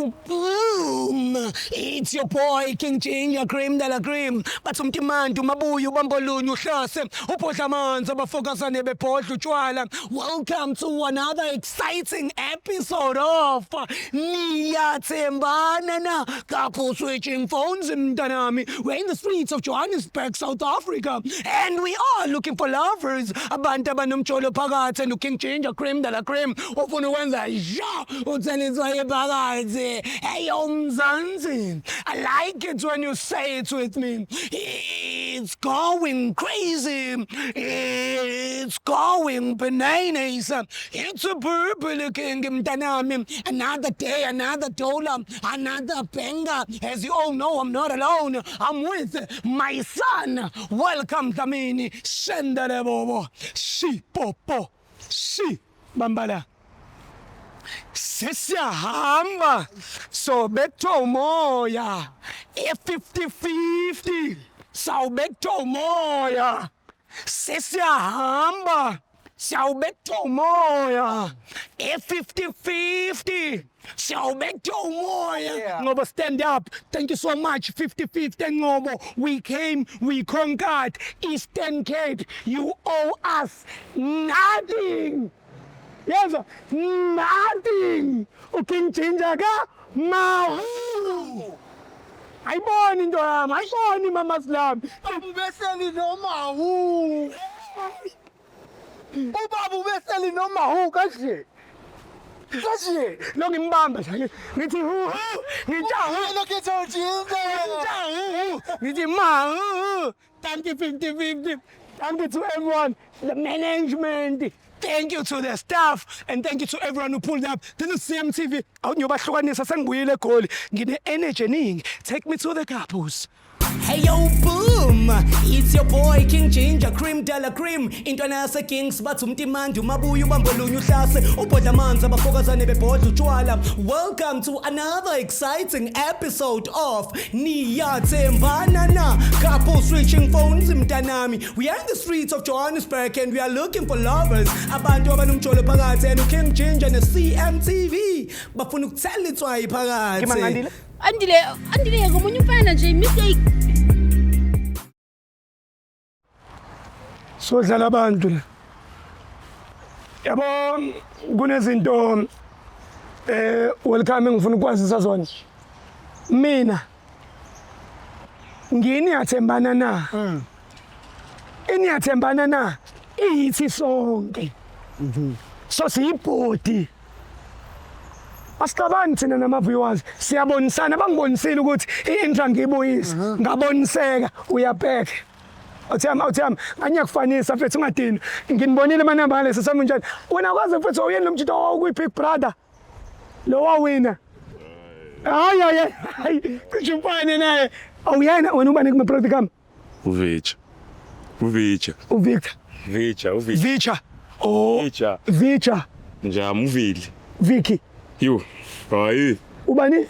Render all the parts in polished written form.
Yo, boom! It's your boy King Ginger Cream de la Cream. Bathi umtimantu mabuye ubambolunye uhlase ubhodla amanzi abafokazane bebhodla utshwala. Welcome to another exciting episode of Niyathembana na Couple Switching Phones mntanami. We're in the streets of Johannesburg, South Africa, and we are looking for lovers. Abantu abanomjolo phakathi and uKing Ginger Cream de la Cream ufuna ukwenza ja utheliswa phakathi. Hey yo Mzansi, I like it when you say it with me. It's going crazy. It's going bananas. It's a purple king mntanami. Another day, another dollar, another banger. As you all know, I'm not alone. I'm with my son. Welcome Dlamini. Sendele bobo. Si popo. Si bambala. Sesiyahamba sobethwa umoya e-50-50 sawubethwa umoya sesiyahamba siyawubethwa umoya e-50-50 siyawubethwa umoya. Ngoba stand up, thank you so much. 50-50 Ngobo, we came, we conquered Eastern Cape. You owe us nothing. Yezwa, nothing. UKing Ginger ka mahu ayiboni into yami, ayiboni mama silami. Ubaba ubehleli noma hu. Ubaba ubehleli noma hu kanje. Kanje. Lo ngimbamba nje ngithi hu hu, ngithi hu. Lokhu ethi ujinja. Ngithi hu, ngithi ma hu. Thank you 50 50, thank you to everyone, the management. Thank you to the staff and thank you to everyone who pulled up. This is CMTV. Awunyobahlukanisa sengibuyile eGoli. Ngine energy eningi. Take me to the couples. Hey yo boom, it's your boy King Ginger Cream de la Cream. Intwana yase Kings bathi umtimandi umabuye ubambolunye uhlase ubhodla amanzi abafokazane bebhodla utshwala. Welcome to another exciting episode of Niyathembana na Couple Switching Phones mntanami. We are in the streets of Johannesburg and we are looking for lovers. Abantu abanomjolo phakathi and uKing Ginger ne CMTV bafuna ukuthela itswayi phakathi. Ngimangandile? Andile, Andile ngomunye umfana nje mistake. Sodlala abantu la. Yabo kunezinto welcome ngifuna ukwazisa zona. Mina ngini yathembana na? Iniyathembana na? Iyithi sonke. So siyibhodi. Asixabani thina nama viewers, siyabonisana. Bangibonisile ukuthi i-intro ngiyibuyise, ngaboniseka uyabheka. Awuthiyami, awuthiyami, angiyakufanisa mfethu, ungadini. Nginibonile amanamba ngalesi sami njani. Wena kwaze mfethu awuyeni lo mjito owawukwi-Big Brother. Lo wawina. Hayi hayi hayi, cishe ufane naye. Awuyena wena ubani kuma program? Uvicha. Uvicha. uVictor. Vicha, uvicha. Vicha. Oh, Vicha. Vicha. Njani uvili? Vicky. Yo. Hayi. Ubani?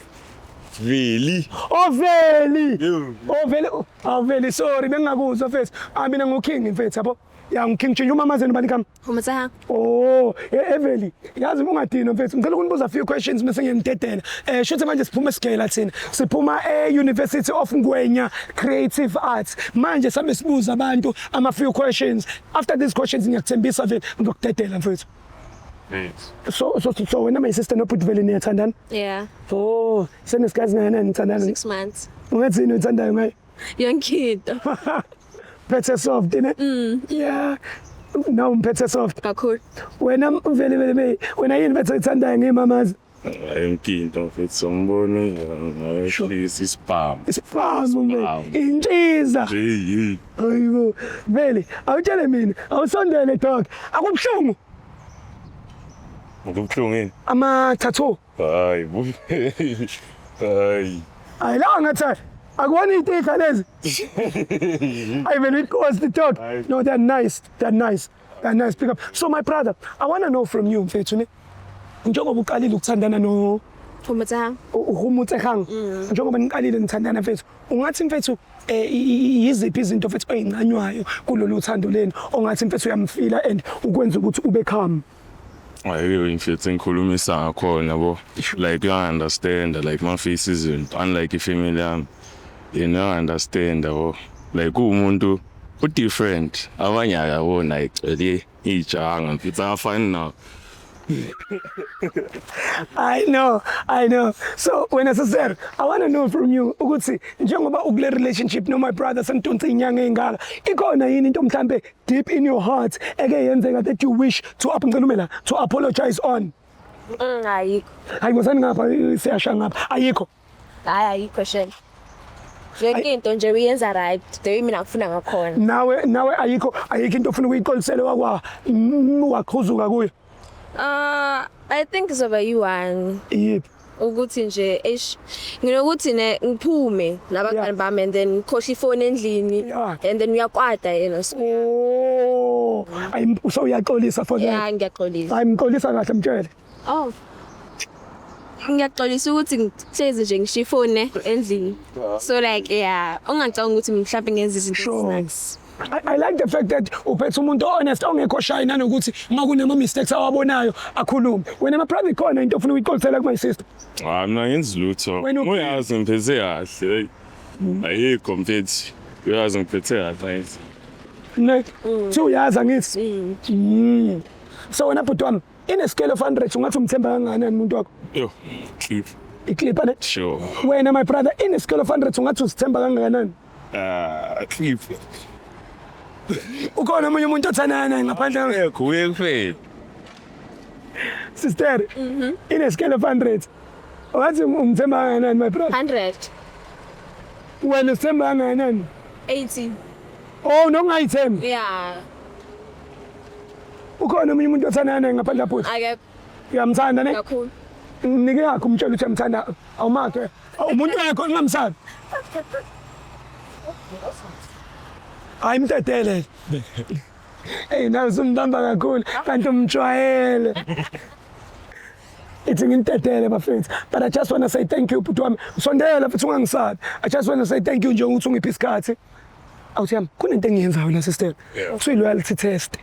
Veli. Oveli. Yo. Oveli, Oveli, sorry bengingakuzwa mfethu. Ah mina nguKing mfethu yabo. Ya nguKing Ginger umama zenu bani kama? Umtsaha. Oh, Eveli, yazi ungadinwa mfethu. Ngicela ukunibuza a few questions bese ngiyamdedela. Shuthi manje siphuma esigela thina. Siphuma e-University of Ngwenya Creative Arts. Manje sabe sibuza abantu ama few questions. After these questions ngiyakuthembisa vele ngizokudedela mfethu. Yes. So wena my sister nobhuti vele niyathandana? Yeah, Oh, senesikhathi ngakanani nithandana? 6 months. Ungathini uthandayo ngaye? Yonke into. Phethe soft ne? Yeah. No, umphethe soft. Kakhulu. Wena vele vele vele wena yini bethe uyithandayo ngimamazi? Yonke into mfethu ngibona ngayehlisa isibhamu. Isibhamu mbe. Isibhamu. Intshiza. Hey. Hayibo. Vele awutshele mina, awusondele dog. Akubuhlungu Kubuhlungu yini? ama tattoo. Hayi. Hayi. Hayi la ngathi akuwona itika lezi. I even it was the dog. Aye. No, they're nice. They're nice. They're nice. Pick up. So my brother, I want to know from you mfethu ne. Njengoba uqalile ukuthandana no Umtsaha. uHumutsekhang, njengoba niqalile nithandana mfethu, ungathi mfethu yiziphi izinto mfethu oyincanywayo kulolu thando lenu ongathi mfethu uyamfila and ukwenza ukuthi ube calm? Ayiyo mfethu engikhulumisa ngakhona yabo. Like you understand like mafisa izinto unlike ifamily yami. Yena understand yabo. Like umuntu u different abanye akabona ayicele ijanga mfethu akafani nawo. I know, I know. So wena sister, I want to know from you ukuthi njengoba ukule relationship no my brother sentonsa inyanga engaka, ikhona yini into mhlambe deep in your heart eke yenzeka that you wish to up ngicela to apologize on? Ayikho. Hayi ngosani ngapha siyasha ngapha. Ayikho. Hayi ayikho shame. Yonke into nje uyenza right, the way mina ngifuna ngakhona. Nawe ayikho ayikho into ofuna ukuyixolisela wakwa waqhuzuka kuyo. I think izoba yi-one. Yiphi? Ukuthi nje eish nginokuthi ne ngiphume nabangani bami and then ngikhohle ifoni endlini and then uyakwata yena so Oh, ayi so uyaxolisa for that. Yeah, ngiyaxolisa. Hayi mxolisa kahle mtshele. Oh. Ngiyaxolisa ukuthi ngihlezi nje ngishiya ifoni endlini. So like yeah, ungacabanga ukuthi mhlawumbe ngenza izinto Sure. I like the fact that uphethe umuntu honest ongekho shy nanokuthi uma kunama mistakes awabonayo akhulume. Wena my brother ikhona into ofuna ukuyixolisela ku my sister. Hayi mina ngenzi lutho. Wena Uyazi ngiphethe kahle. Ayikho mfethu. Uyazi ngiphethe kahle angithi. Ne. Thi uyazi angithi. Mm. So wena bhuti wami in a scale of 100 ungathi umthemba kangakanani umuntu wakho? Yo, clip. Iclip ne? Sure. Wena my brother in a scale of 100 ungathi uzithemba kangakanani? Clip. Ukhona omunye umuntu othandana naye ngaphandle Yekho uye kuphela. Sister. In a scale of 100 ungathi umthemba kangakanani my brother? 100. Wena usithemba kangakanani? 80. Oh, nokungayithembi. Yeah. Ukhona omunye umuntu othandana naye ngaphandle bhuti? Ake Uyamthanda ne? kakhulu. Nike yakho umtshela ukuthi uyamthanda awumakhe. Umuntu wakho ungamsabi. Hayi mdedele. Hey nawe usumbamba kakhulu kanti umjwayele. Ithi ngintedele bafethu but I just want to say thank you bhuti wami. Sondela futhi ungangisabi. I just want to say thank you nje ukuthi ungiphe isikhathi. Awuthi yami kunento engiyenzayo la sister. Kuthiwa loyalty test.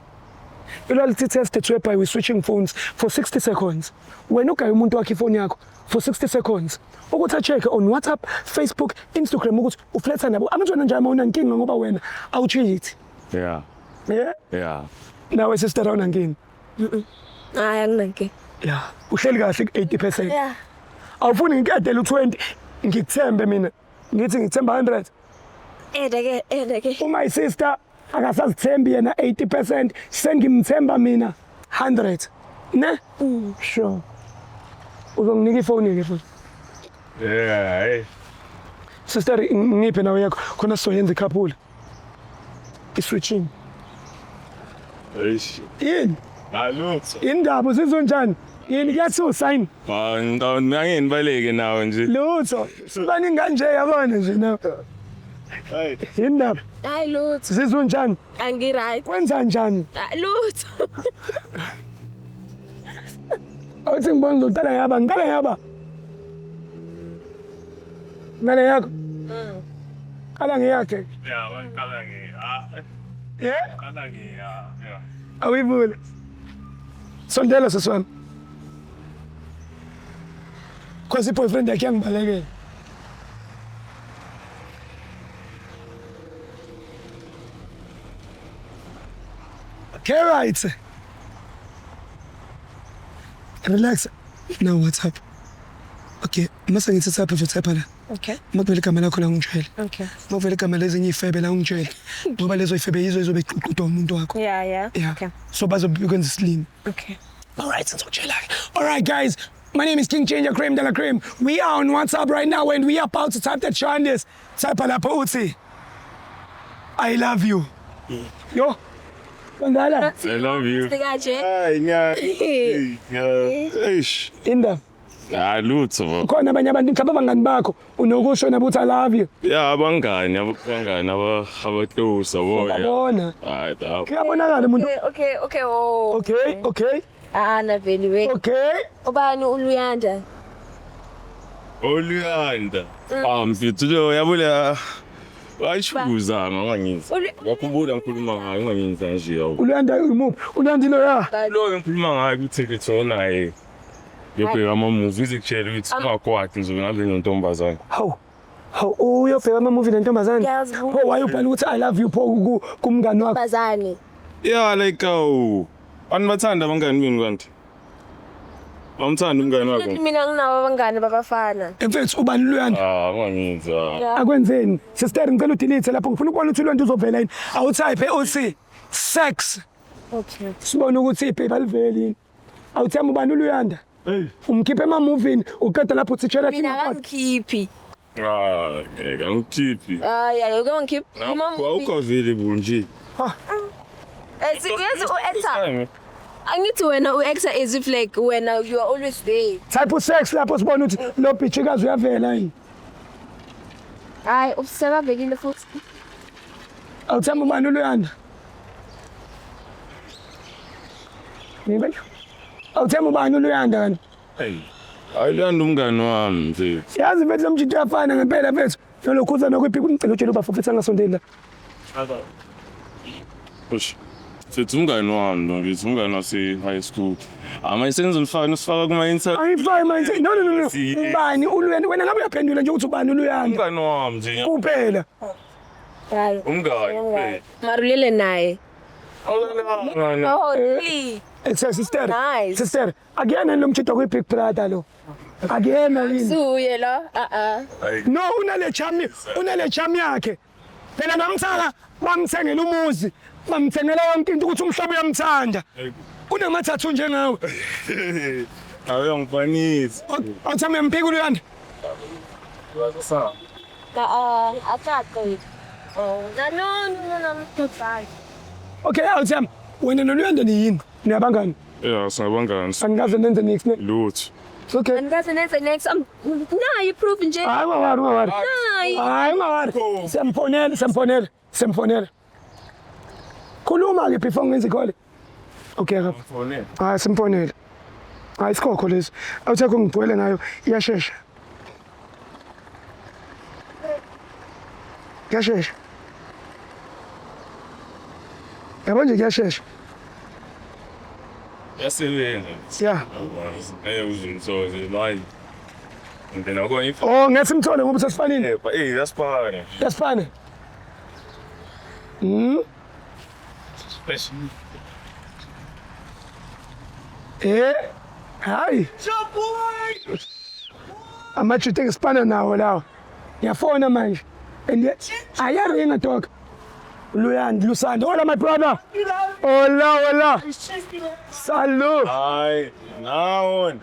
I-loyalty test it's whereby we switching phones for 60 seconds. Wena ugaya umuntu wakhe ifoni yakho for 60 seconds. Ukuthi a-check on WhatsApp, Facebook, Instagram ukuthi ufletha nabo. Angithi wena nje uma unankinga ngoba wena awucheat. Yeah. Yeah. Yeah. Nawe sister awunankinga. Hayi anginankinga. Yeah. Uhleli kahle ku-80%. Yeah. Awufuni ngikadele u20 ngikuthembe mina. Ngithi ngikuthemba 100. Ede ke, ede ke. Uma sister akasazithembi yena 80% sengimthemba mina 100. Ne? Sure. Uzonginika ifoni ke futhi. Yeah, hey. Sister ngiphe nawe yakho khona sizoyenza icouple. I-switching. Eish. Yini? Alutho. Indaba uzizwa njani? Yini kuyathusa yini? Ah, ngeke ngibaleke nawe nje. Lutho. Sibaningi kanje yabona nje nawe. Hey. Indaba Hayi lutho. uzizwa njani? Angi right. Kwenza njani? Lutho. Awuthi ngibona uzoqala ngaba, ngiqala ngaba. Ngale yakho. Qala ngeyakhe. Yeah, qala nge. Ah, Yeah? qala nge. Yeah. Awuyivule. Sondela sisi wami. Cause i-boyfriend yakhe yangibalekela. Okay, right. Relax. Now what's up? Okay, mase ngithi type of type la. Okay. Makuvela igama lakho la ungitshele. Okay. Makuvela igama lezinye ifebe la ungitshele. Ngoba lezo ifebe yizo izobe iququdwa umuntu wakho. Yeah, yeah. Yeah. Okay. So bazobe bekwenza isilima. Okay. All right, sizokutshela ke. All right, guys. My name is King Changer Cream de la Cream. We are on WhatsApp right now and we are about to type the Chinese. Type lapho uthi I love you. Yo. Kwangala. I love you. Sikaje. Hayi nya. Yeah. Eish. Indaba. Ah, lutho. Khona abanye abantu mhlawumbe abangani bakho unokusho nabo uthi I love you. Yeah, abangani, abangani aba abaclose yabo. Yabona. Hayi, da. Kuyabonakala umuntu. Okay, oh. Okay. Ah, na vele we. Okay. Ubani uLuyanda? Oluyanda. Ah, mfethu lo yabula. Ayishuza ungangizi. Ngakhumbula ngikhuluma ngayo ungangizi nje yawo. Uluyanda umuphi? Uluyanda lo ya. Lo ngikhuluma ngayo ku-Telethon naye. Ngiyobheka ama-movie izikutshela ukuthi ungakwati ngizobe ngabe nontombazane. Hawu. Hawu uyobheka ama-movie nentombazane? Ngiyazibuza. Pho wayubhala ukuthi I love you pho kumngani wakho. Bazane. Yeah, like awu. Anibathanda abangani benu kanti? Awumthandi umngani wakho? Mina nginabo abangani babafana. Mfethu ubani Luyanda? Ah, ungangizi. Akwenzeni? Sister ngicela udelete lapho ngifuna ukubona ukuthi Luyanda uzovela yini. Awutype uthi sex. Okay. Sibone ukuthi iphepha liveli yini. Awuthemba ubani uLuyanda? Hey. Umkhiphe ema-movini uqeda lapho uthi tshela Mina kangikhiphi. Ah, ngeke angikhiphi. Hayi, hayi, uke wangikhipha. Awukho available nje. Yazi u-actor. Angithi wena u-actor as if like wena you are always there. Type sex lapho sibone ukuthi lo bitchikazi uyavela yini. Hayi, usebavekile futhi. Awuthemba ubani uLuyanda? Ngibe. Awuthemba ubani uLuyanda kanti? Hey. Hayi Luyanda umngani wami mfethu. Yazi mfethu lo mjito uyafana ngempela mfethu. Nolokhuza nokuyiphika ngicela utshele ubafo mfethu angasondeli la. Push. Mfethu umngani wami lo mfethu umngani wase high school. Ama sengizolifaka nosifaka kuma internet. Angifaki manje. No no no no. Ubani uLuyanda? Wena ngabe uyaphendula nje ukuthi ubani uLuyanda? Umngani wami nje. Kuphela. Hayi. Umngani. mfethu. Marulele naye. Awulala. Oh, really? Sister. Nice. Sister, akuyena lo mjito kwi Big Brother lo. Akuyena yini? Suye lo. Ah ah. No, unale chami, unale chami yakhe. Phela namthaka bamthengela umuzi, bamthengela yonke into ukuthi umhlobo uyamthanda. Unamathathu njengawe. Awuyangifanisi. Awuthami uyamphika uLuyanda? Ah, akaqi. Oh, no no no no no. Bye. Okay, awuthami. Wena noLuyanda niyini? Niyabangani? Yeah, singabangani. Angikaze nenze niks ne. Lutho. It's okay. Angikaze nenze next. Nayi proof nje. Hayi ungawari, ungawari. Nayi. Hayi ungawari. Siyamfonela, siyamfonela, siyamfonela. Khuluma ke before ngenze i-call. Okay, Rafa. Hayi simfonele. Hayi isikhokho lesi. Awuthekho ngigcwele ngayo iyashesha. Kuyashesha. Yabo nje kuyashesha. Yasebenza. Yeah. Eh uzumthoze manje. Ngena kona Oh, ngeke simthole ngoba sesifanile. Eh, yasifana. Yasifana. Special. Eh, hayi. Amajita engisipana nawo lawo. Ngiyafona manje. And ayaringa dog. Luyandi, Lusanda. Hola my brother. Hola, hola. Salud. Hayi, nawon.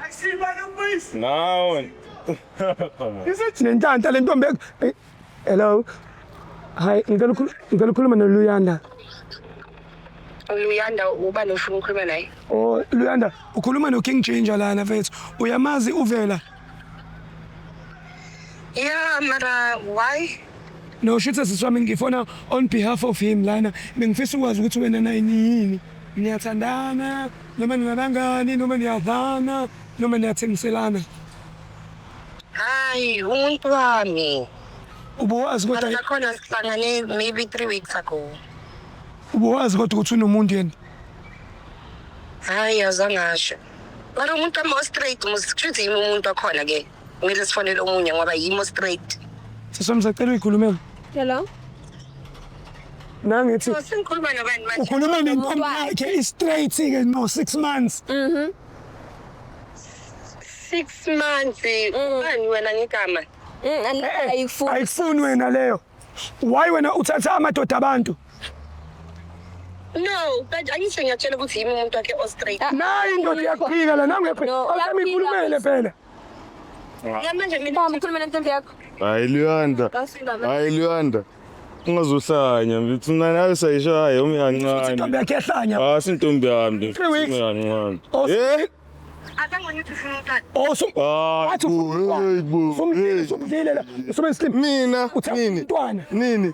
Nawon. Nentanta le ntombi. Hello. Hi, ngicela ukukhuluma noLuyanda. Luyanda ubani ofuna ukukhuluma naye? Oh, Luyanda, ukhuluma noKing Ginger lana mfethu. Uyamazi uvela? Yeah, mara why? No, shit sisi wami ngifona on behalf of him lana. Bengifisa ukwazi ukuthi wena naye niyini. Niyathandana noma ningabangani noma niyadlana noma niyathengiselana. Hayi, umuntu wami. Ubuwazi Mara kodwa nakhona sihlangane maybe 3 weeks ago. ubuwazi kodwa ukuthi unomuntu yena. Hayi, azangasho. Mara umuntu wami o-straight, kushuthi yimi umuntu wakhona ke. Kumele sifonele omunye ngoba yimi o-straight. Sisi wami sacela uyikhulumele. Hello. Nangithi So sengikhuluma nobani manje? ukhuluma nentombi yakhe i-straight ke no 6 months. 6 months. Ubani wena ngegama? Ayikufuni. Ayikufuni wena leyo. Why wena uthatha amadoda abantu? No, but angisho ngiyatshela ukuthi yimi umuntu wakhe o-straight. Nayi indoda iyakuphika la nangu uyaphika. No, Awuthami uyaphika. ikhulumele phela. Ya manje mina Mama, ukhuluma nentombi yakho. Hayi Luyanda. Hayi Luyanda. Ungazohlanya mfethu mina nawe sayishaya Intombi uyancane. yakhe yahlanya. Ah, sintombi yami. 3 weeks. Uyancane. Oh, Eh? azange ngithi ufuna umntwana. Oh, so Hayi. athi ufuna usumdlile la. Usube slim. Mina Uthatha nini? umntwana. Nini?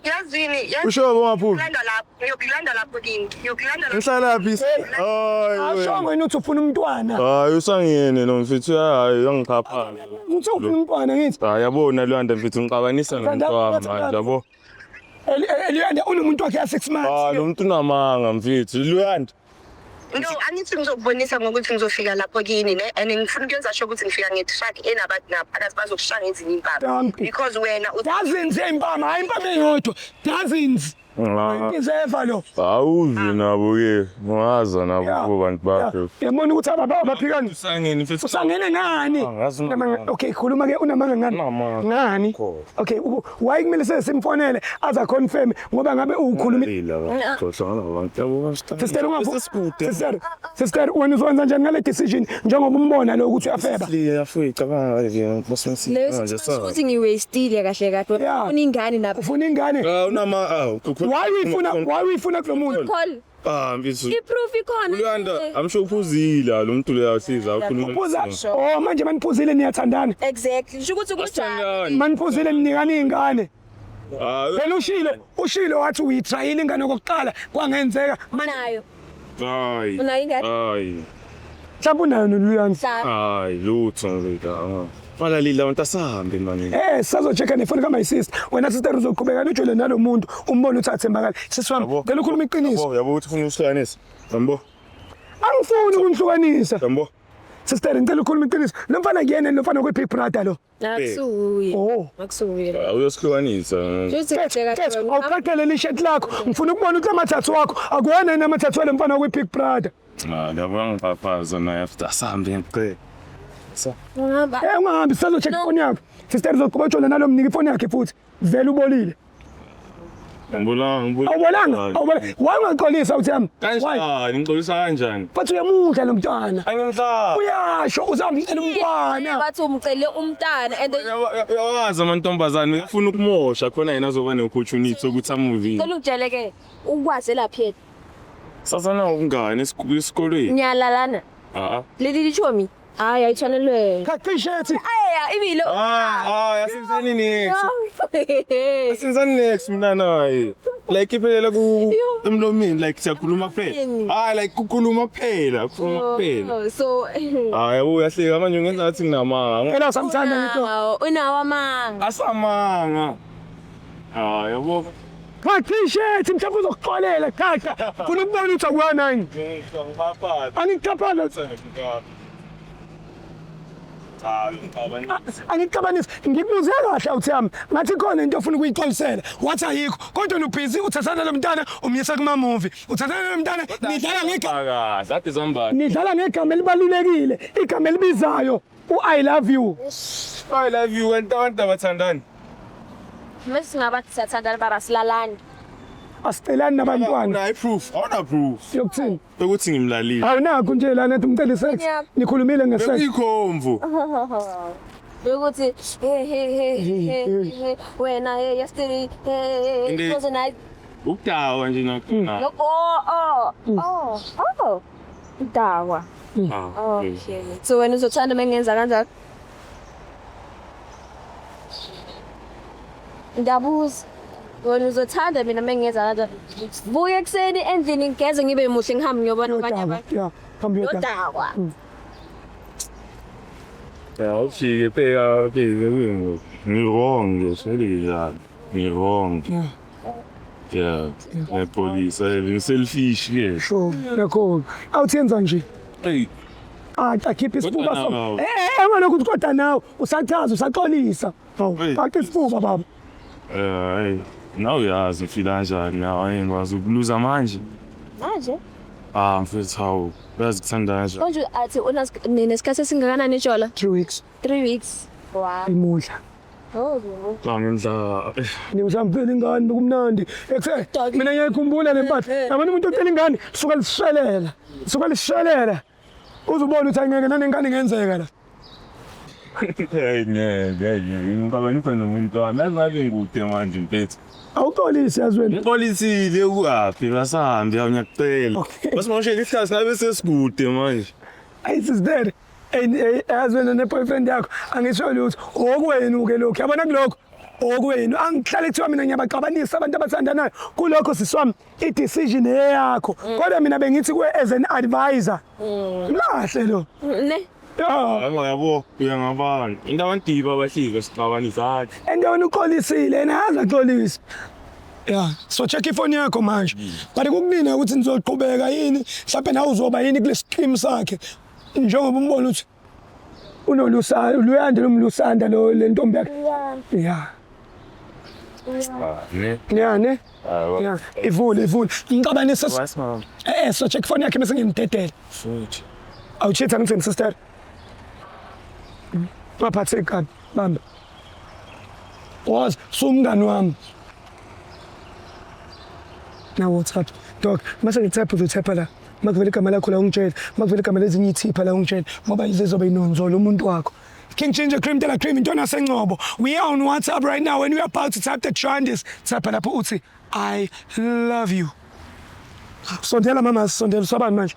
Yazini, yazi Usho bongaphumi. ngiyokulanda lapho, ngiyokulanda lapho kini. Ngiyokulanda lapho. Ngihlala phi? Hayi. Asho wena uthi ufuna umntwana. Hayi usangene lo mfethu hayi uyangiphapha. Uthi ufuna umntwana ngithi. Hayi yabona Luyanda mfethu ngixabanisa nomntwana manje yabo. Luyanda unomuntu wakhe ya 6 Ah, months. lo muntu unamanga mfethu. Luyanda. No, angithi ngizokubonisa ngokuthi ngizofika lapho kini ne and ngifuna ukuyenza sure ukuthi ngifika nge-truck enabantu naphakathi bazokushaya ngezinye impama Dankie. because wena Dozens empama, hayi impama eyodwa. Dozens. Ah. Izeva lo. Awuzi nabo ke. Ungaza nabo Yeah. kubantu bakho. Yabona ukuthi aba abaphikani. Usangene mfethu. Usangene ngani? Angazi Unamanga- unamanga. Okay, khuluma ke unamanga ngani? Unamanga. Ngani? Khona. Okay, why kumele sesimfonele aza confirm ngoba ngabe ukhuluma Sister ungavu. Sister, sister wena uzokwenza njani ngale decision njengoba umbona lo ukuthi uyafeba? Leyo ukuthi ngiwastile kahle kahle. Yeah. Ufuna ingane nabo. Ufuna ingane? Unama Why uyifuna why uyifuna kulo muntu? Call. Ah mfethu. I-proof ikhona. Luyanda, I'm sure uphuzile lo muntu leyo asiza ukhuluma. Phuza. Oh manje maniphuzile niyathandana. Exactly. Sho ukuthi kunjani. Maniphuzile ninikana ingane. Ah, Phela ushilo, ushilo wathi uyitrayile ingane okokuqala kwangenzeka. Manje Unayo. hayi. Unayo ingane? Hayi. mhlawumbe unayo noluyanda. Mhlawumbe. Hayi, lutho ngeke. Balalile abantu asahambe manje. Sazo-check-a nefoni ka my sister. Wena sister uzoqhubeka nojole nalo muntu umbone ukuthi athembakala. Sisi wami, Yabo. ngicela ukhuluma iqiniso. Yabo, yabo ukuthi ufuna usihlukanisa. Yabo. Angifuni ukunihlukanisa. Yabo. Sister ngicela ukhuluma iqiniso. Lo mfana kuyena lo mfana kwi-Big Brother lo. Akusuye. Oh. Akusuye. Uyosihlukanisa. Sho ukuthi kahle Kethu, kahle. awuqaqele lishirt lakho. Ngifuna ukubona ukuthi amathathu wakho akuwona yini amathathu wale mfana kwi-Big Brother. Ah, yabo ngipaphaza naye after asahambe ngicela. Ungahamba. Ungahambi sisazo-check ifoni yakho. Sister uzoqhubeka ujole nalo mnike ifoni yakhe futhi. Vele ubolile. Ngibulanga, ngibulanga. Awubolanga? Awubolanga. Why ungaxolisa uthi yami? Why? Kanjani? Ngixolisa kanjani? Bathi uyamudla lo mntwana. Angimdla. Uyasho uzamcela umntwana. Bathi umcele umntana and then Uyawazi amantombazane ufuna ukumosha khona yena azoba ne-opportunity sokuthi amuvile. cela ungitshele ke ukwazi laphi yena. Sasana ubungane esikolweni. Niyalalana. Ah. Leli lichomi. Hayi ayitshwanelwe. Qhaqa ishethi. Aya ibilo. Ah, ah, yasenzani next. Yasenzani next mina naye. Like iphelela ku emlomeni like siyakhuluma kuphela. Ah, like kukhuluma kuphela, kukhuluma kuphela. Oh, so Ah, yabo uyahleka manje ungenza ngathi nginamanga. Phela usamthanda ngitho. unawo unawo amanga. Asamanga. Ah, yabo. Qhaqa ishethi mhlawumbe uzokuxolela qhaqa. Funa ukubona ukuthi akuwana yini. Ngipaphaza. Angikuxhaphaza. Angikuxabanisi. Ngikubuze kahle awuthi yami. Ngathi khona into ofuna ukuyixolisela. Wathi ayikho. Kodwa ubhizi uthathana lo mntana umyisa kuma movie. Uthathana lo mntana nidlala ngegama. Kahle, zambani. Nidlala ngegama elibalulekile, igama elibizayo. U-I love you. I love you wena abantu abathandani. Mase singabathi siyathandana bara silalani. Asicelani nabantwana. Unayo proof, awuna proof. Yokuthini? Ukuthi ngimlalile. Awunakho nje lana ethi umcela isex. Yeah. Nikhulumile ngesex. Bekuyikhomvu. Bekuthi hey hey hey hey hey wena hey yesterday hey Inde- it was a night. Ukudawa nje nakho. Look oh oh oh oh. Dawa. Ah. Okay. So wena uzothanda mengenza kanjani? Ndabuza. Wena uzothanda mina mengenza kanjani? Vuke ekuseni endlini ngigeze ngibe muhle ngihambe ngiyobona abanye Yodawa. abantu. Yeah, hambe yodawa. Yodawa. Ya ufike bheka bheka ngi-wrong nje sele ngi-wrong. Yeah, nepolisa ngi-selfish ke. Sure, nakho. Awuthi yenza nje. Hey, Ah, akhipha isifuba Kodwa so. nawe. Ungalokhu uthi kodwa nawe usachaza usaxolisa. Hawu, Hey. qaqa isifuba baba. Hey, nawe uyazi ngifila kanjani nawe angikwazi ukuluza manje. Manje Ah, mfethu hawu, uyazi kuthanda kanjani. konje athi unesikhathi esingakanani ejola? 3 weeks 3 weeks. Wow. imudla. Oh. Ngangindla. Nimshampela ingane kumnandi. Ekse mina ngiyayikhumbula le mpahla. Yabona umuntu ocela ingane suka lishelela. Suka lishelela. Uzubona ukuthi angeke nanengane ingenzeka la. Hey, ngeke, ngeke. Ngixabanisa nomuntu wami. Yazi ngabe ngikude manje mfethu. Awuxolisi yazi wena. Ngixolisile ukaphi basahambe ngiyakucela. Okay. Basimoshela isikhathi ngabe sesikude manje. Ayi sister. Ey yazi wena ne-boyfriend yakho angisho lutho. Okwenu ke lokho. Yabona kulokho. Okwenu angihlale kuthiwa mina ngiyabaxabanisa abantu abathandanayo. Kulokho sisi wami i-decision eyakho. Kodwa mina bengithi kuwe as an advisor. Mlahle lo. Ne. Yeah. Yabo, uyangabani. Into abantu abahlika sixabanisa hayi. And wena uxolisile yena yazi axolisa. Yeah, so check ifoni yakho manje. But kukunina ukuthi nizoqhubeka yini, mhlawumbe nawe uzoba yini kule scheme sakhe. Njengoba umbona ukuthi unolusanda, luyanda lomlusanda lo le ntombi yakhe. Yeah. Ne? Yeah, ne? Ah, Yeah. Ivule, ivule. Ngixabanisa. What's mom? So check ifoni yakhe bese ngimdedela. Futhi. Awuchitha ngithini sister? Ngaphatheki kabi, bamba. Was sumngani wami. Now WhatsApp. Dog, mase ngithepha uzothepha la. Makuvela igama lakho la ungitshele, makuvela igama lezinye ithipha la ungitshele ngoba izobe inonzolo umuntu wakho. King Ginger Cream de la Cream intwana sengcobo. We are on WhatsApp right now and we are about to type the trendis. Type lapho uthi I love you. Sondela mama, sondela sabani manje.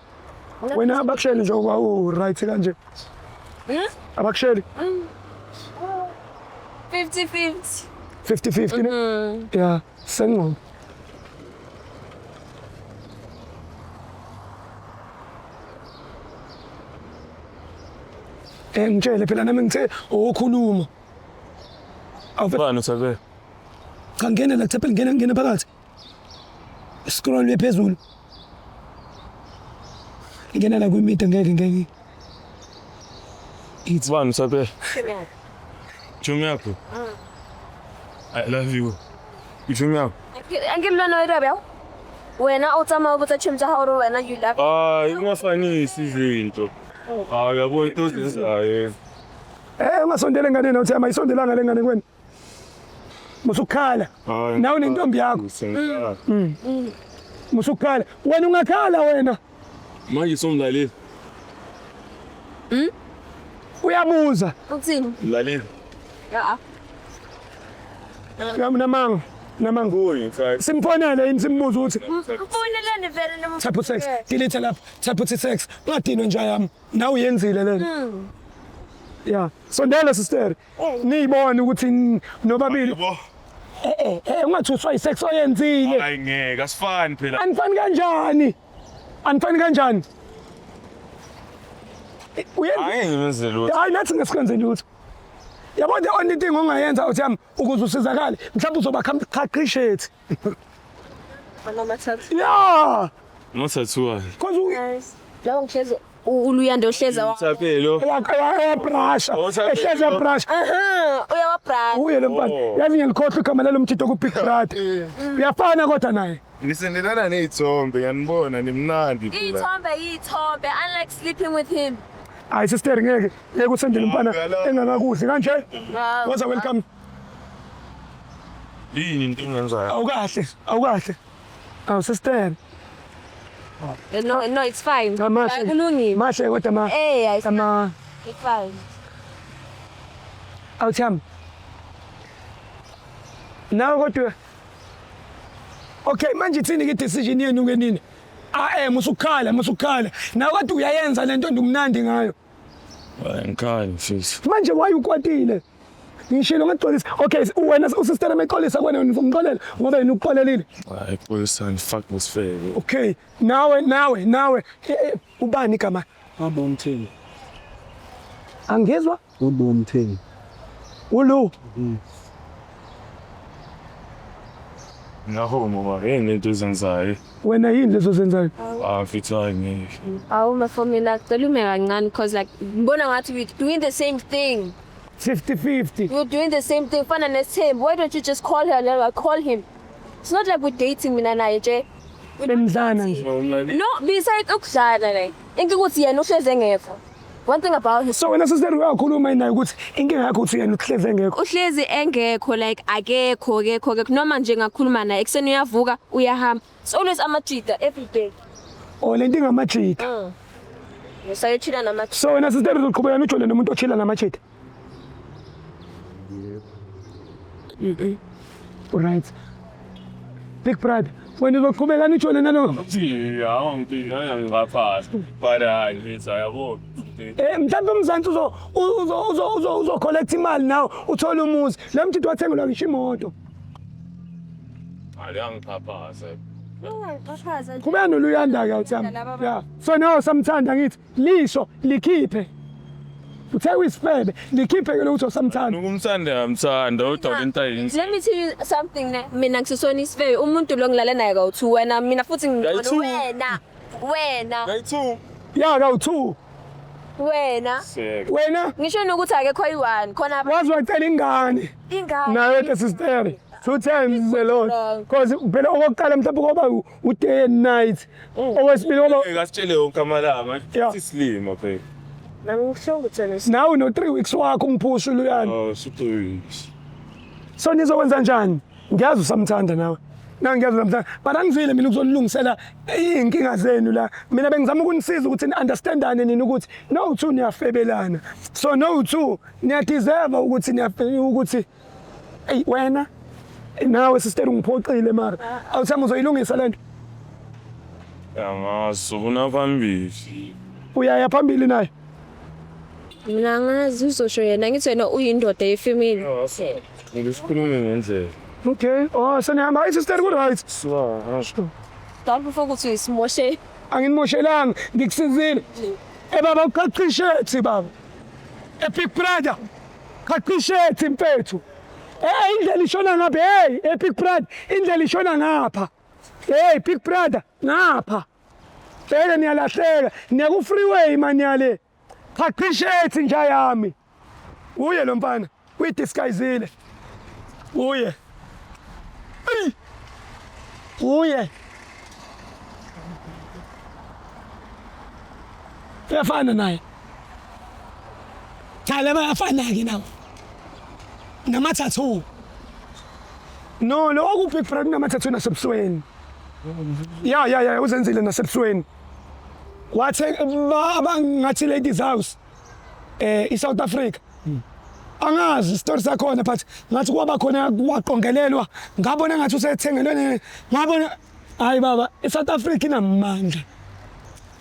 Wena abakusheli nje u right kanje. Abakusheli 50-50. 50-50 ne? Yeah, sengcobo. Ngitshele phela nami ngithe okhuluma. Awuve Bani usabe? cha ngena la thepha ngena ngena phakathi. Scroll phezulu. Ngena la kwimida ngeke ngeke. It's bani usabe? Chomi yakho. I love you. Ichomi yakho. Angimlwana wa irabe yawo. Wena o tsamaya o botsa tšhomi tsa gago gore wena you love. Hayi, ungafanisi izinto. Hayi, yabo into ozenzayo. Ungasondela enganeni awuthi amayisondelanga le ngane kwena. Musukhala. Hayi. Nawe nentombi yakho. Sengikhala. Musukhala. Wena ungakhala wena. Manje somlaleli. Uyabuza. Uthini? Mlaleli. A-a. Namanga. Namanga. Kuyi in fact. Simfonele yini simbuze ukuthi Mfoneleni vele noma. type sex delete lapha type sex ungadinwa nje yami nawe uyenzile lento. Yeah, sondela sister. Niyibone ukuthi nobabili Yabo. Ungathuswa isex oyenzile. Hayi ngeke asifani phela. Anifani kanjani? Anifani kanjani? Uyenza Hayi ngimenze lutho. hayi nathi ngesikwenze lutho. Yabo the only thing ongayenza uthi yami ukuze usizakale mhlawumbe uzoba qhaqhishethi. Yeah, Ngothathuwa. cause Lawo ngihlezi uluyanda ohleza wa. Uthapelo. uyabrasha. Ehlezi yabrasha. Aha, uyawabra. Uye lo mfana. Oh. Yazi ngiylikhohlwa igama lalo mtshito ku Big Brother. Uyafana kodwa naye. Nisendelana nezithombe ngiyanibona nimnandi phela. Iy'thombe iy'thombe unlike sleeping with him. Hayi sister ngeke ngeke usendele umfana engakakudli kanje. Woza welcome. Yini into engenzayo? Awukahle, awukahle. Awu sister. No, no, it's fine. Cha mahle. Kulungile. Mahle kodwa ma. Eh, Ama it's fine. awuthami. Nawe kodwa Okay, manje ithini ke decision yenu ke nini? Ah musukhala, musukhala. Nawe kodwa uyayenza lento ndumnandi ngayo. Hayi ngikhali mfisi. Manje why ukwatile? Ngishilo ngaxolisa. Okay, wena usister emexolisa kwena wena uzomxolela ngoba yena ukuxolelile. Hayi xolisani fuck this fair. Okay, nawe nawe nawe ubani igama? Ubomtheni. Angizwa? Ubomtheni. Ulu. Ngahoma ba yini lento ozenzayo? Wena yini lezo zenzayo? Ah mfisi hayi ngeke. Awu mafo mina cela ume kancane cause like ngibona ngathi we doing the same thing. 50-50. We're doing the same thing fana nesithembu. Why don't you just call her and I call him? It's not like we're dating mina naye nje. Benidlana nje. No, besides ukudlala like. Inkinga ukuthi yena uhlezi engekho. One thing about him, So wena sister uyakhuluma naye ukuthi inkinga yakho uthi yena uhlezi engekho. uhlezi engekho like akekho akekho akekho noma nje ngakhuluma naye ekuseni uyavuka uyahamba. It's always amajita every day. Oh lento ingamajita. Ngisayochila namajita. So wena sister uzoqhubeka ujole nomuntu ochila namajita. Right. Big brother, wena uzoqhubeka ujole nalo. Yeah, ngingaphathi. But hayi mfisi ayabo. Mhlawumbe umzansi uzo uzo uzo uzo uzo collect imali nawe uthole umuzi. Lo mthetho wathengelwa ngisho imoto. Hayi angiphaphaza. Qhubeka noluyanda ke awuthami. Yeah. So now samthanda ngithi lisho likhiphe. Uthe uyisifebe, likhiphe ke lokutho samthanda. Ukumthanda yamthanda kodwa lento ayinzi. Let me tell you something ne. Mina ngisisona isifebe umuntu lo ngilala naye kawu-2 wena mina futhi ngibona Kayi-two. wena. Wena. Kayi-two. Ya kawu-2. Wena. Seka. Wena Ngisho nokuthi akekho ayi-one khona wazi wacela ingane. ingane. Nayo the sister. Two times is a lot. Cause phela okokuqala mhlawumbe koba u day and night. Okwesibili koba Kasitshele wonke amalanga. Yeah. Sisilima phela. nawe no 3 weeks wakho ungiphusha uluyani. Oh, super. So nizokwenza njani? Ngiyazi usamthanda nawe. Na ngiyazi usamthanda. But angizwile mina ukuzolungisela iy'nkinga zenu la. Mina bengizama ukunisiza ukuthi ni-understandane nini ukuthi no two niyafebelana. So no two niyadeserve ukuthi ukuthi eyi wena nawe sister ungiphoxile mara. Awuthami uzoyilungisa lento. Angazi sobona phambili. Uyaya phambili naye. Mina angazi uzosho yena ngithi wena uyindoda yefamily. Ngisikhulume ngendlela. Okay. Oh senihamba. Hayi sister ku right. Swa. Don't before ukuthi uyisimoshe. Anginimoshelanga ngikusizile. Eh baba uqaqishethi baba. Eh big brother. Qaqishethi mfethu. Eh indlela ishona ngapha hey eh big brother indlela ishona ngapha. Hey big brother ngapha. Bheke niyalahleka niya ku freeway man yale. Qaqishethi nja yami. Uye lo mfana uyidisguisile. Uye. Ay. Uye. Uyafana naye. Cha laba bayafana-ke nawo. Nama-tattoo. No, lo oku-Big Brother unama-tattoo nasebusweni. Ya ya ya uzenzile nasebusweni. Wathe abangathi ladies house i-South Africa. Angazi isitori sakhona but ngathi kwaba khona waqongelelwa ngabona ngathi usethengelwe ngabona hayi baba i-South Africa inamandla.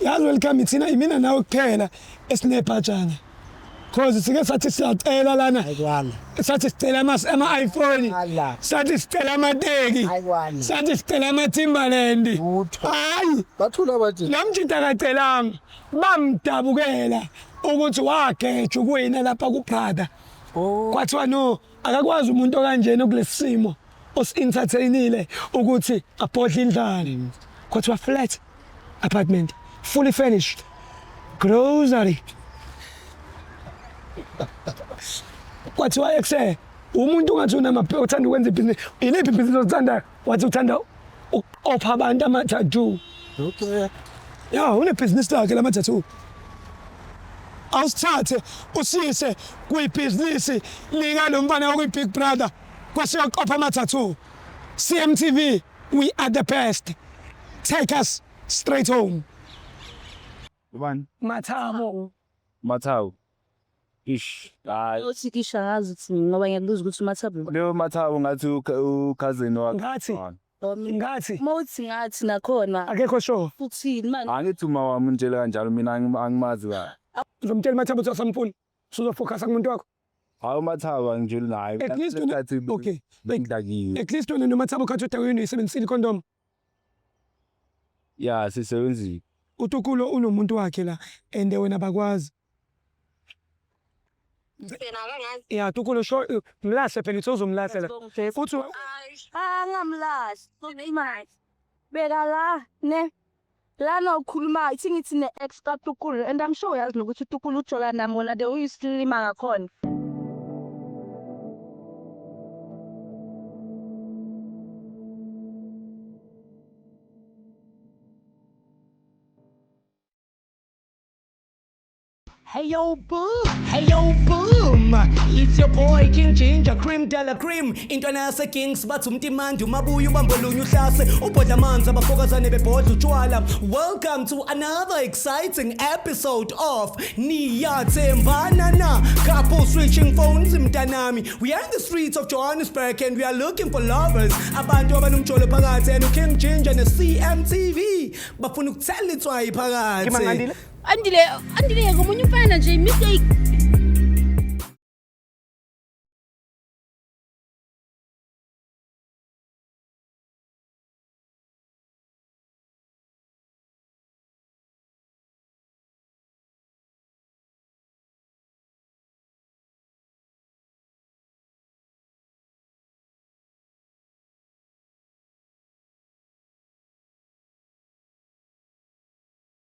Yazi welcome ithina imina nawe kuphela esinebhajana. Cause sike sathi siyacela lana. Ayikwala. Sathi sicela ama iPhone. Ala. Sathi sicela amateki. Ayikwala. Sathi sicela ama Timberland. Lutho. Hayi, Bathula bathi namjita akacelanga. Bamdabukela ukuthi wageja ukuwina lapha ku brother. oh Kwathiwa no, akakwazi umuntu okanjena kulesimo osi-entertainile ukuthi abhodle indlala. Kwathiwa flat apartment fully furnished grocery. Kwathiwa ekse umuntu ungathi uthanda ukwenza ibhizinisi. Iliphi ibhizinisi olithandayo? Wathi uthanda ukuqopha abantu ama-tattoo. okay. Ya, unebhizinisi lakhe lama-tattoo. Awusithathe usiyise kwibhizinisi lika lo mfana okwi-Big Brother kwasiyoqopha ama-tattoo. CMTV, we are the best. Take us straight home. Ubani? Mathabo. Mathabo. Ish. Hayi. Uthi kisha ngazi ukuthi ngoba ngiyakubuza ukuthi uMathabo. Leyo Mathabo ngathi ucousin wakhe. Ngathi. Ngathi. Uma uthi ngathi nakhona Akekho sure. uthini manje? Angithi uma wami ungitshela kanjalo mina angimazi kahle. Uzomtshela uMathabo ukuthi asamfuni. Usuzofocus kumuntu wakho. Hayi uMathabo angitsheli naye. At least okay. Bengidakiwe. At least wena noMathabo khathi udakiwe uyisebenzisile icondom. Ya sisebenzile. Utukulo unomuntu wakhe la and wena bakwazi. Yena akangazi. Ya Tukulo sho mlahle phela uthi uzomlahla la. Futhi Angamlahli. Imali. Beka la ne. Lana ukhuluma ithi ngithi ne-ex kaTukulu and I'm sure uyazi nokuthi uTukulu ujola nami wona the uyisilima ngakhona. Hey yo boom, hey yo boom. It's your boy King Ginger Cream Della Cream. Intwana yase Kings bathi umtimandi umabuya ubambolunye uhlase ubhodla amanzi abafokazane bebhodla utshwala. Welcome to another exciting episode of Niyathembana Na. Couple switching phones mntanami. We are in the streets of Johannesburg and we are looking for lovers. Abantu abanomjolo phakathi and King Ginger ne CMTV bafuna ukuthela itswayi phakathi. Andile, Andile ngomunye umfana nje mistake.